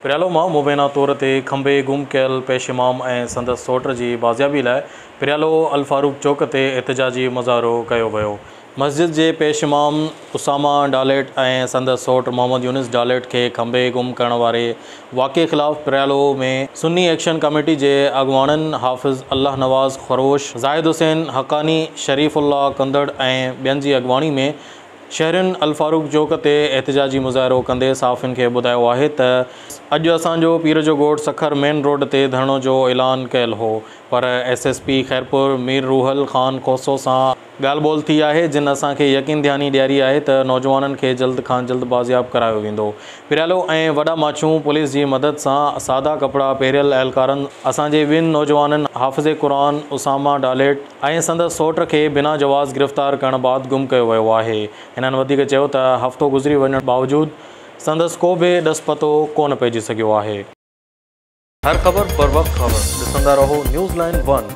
پريالو مان مبينا طور تي کنڀي گم ڪيل پيش امام ۽ سندس سئوٽ جي بازيابي لاء پريالو الفاروق چوڪ تي احتجاجي مظاهرو ڪيو ويو. مسجد جي پيش امام اسامه ڊاليٽ ۽ سندس سئوٽ محمد يونس ڊاليٽ کي کنڀي گم ڪرڻ واري واقعي خلاف پريالو ۾ سني ايڪشن ڪميٽي جي اڳواڻن حافظ الله نواز خروش، زاهد حسين حقاني، شريف الله ڪندڙ ۽ ٻين جي اڳواڻي ۾ شهرين الفاروق چوڪ تي احتجاجي مظاهرو ڪندي صحافين کي ٻڌايو آهي ته اڄ اسان جو پير جو ڳوٺ سکر مين روڊ تي ڌرڻو جو اعلان ڪيل هو پر S S P Khairpur Mir Rohal Khan Khoso سان ڳالهه ٻولهه ٿي آهي جن اسان کي يقين ڌياني ڏياري آهي ته نوجوانن کي جلد کان جلد بازياب ڪرايو ويندو. پريالو ۽ وڏا ماڇيون پوليس جي مدد سان سادا ڪپڙا پهريل اهلڪارن اسان جي ٻن نوجوانن حافظ قرآن اسامه ڊاليٽ ۽ سندس سئوٽ کي بنا جواز گرفتار ڪرڻ بعد گم ڪيو ويو آهي. هنن وڌيڪ چيو ته هفتو گذري وڃڻ باوجود سندس ڪو به ڏس پتو ڪونه پئجي سگهيو آهي. هر خبر بروقت خبر ڏسندا رهو نيوز لائين ون.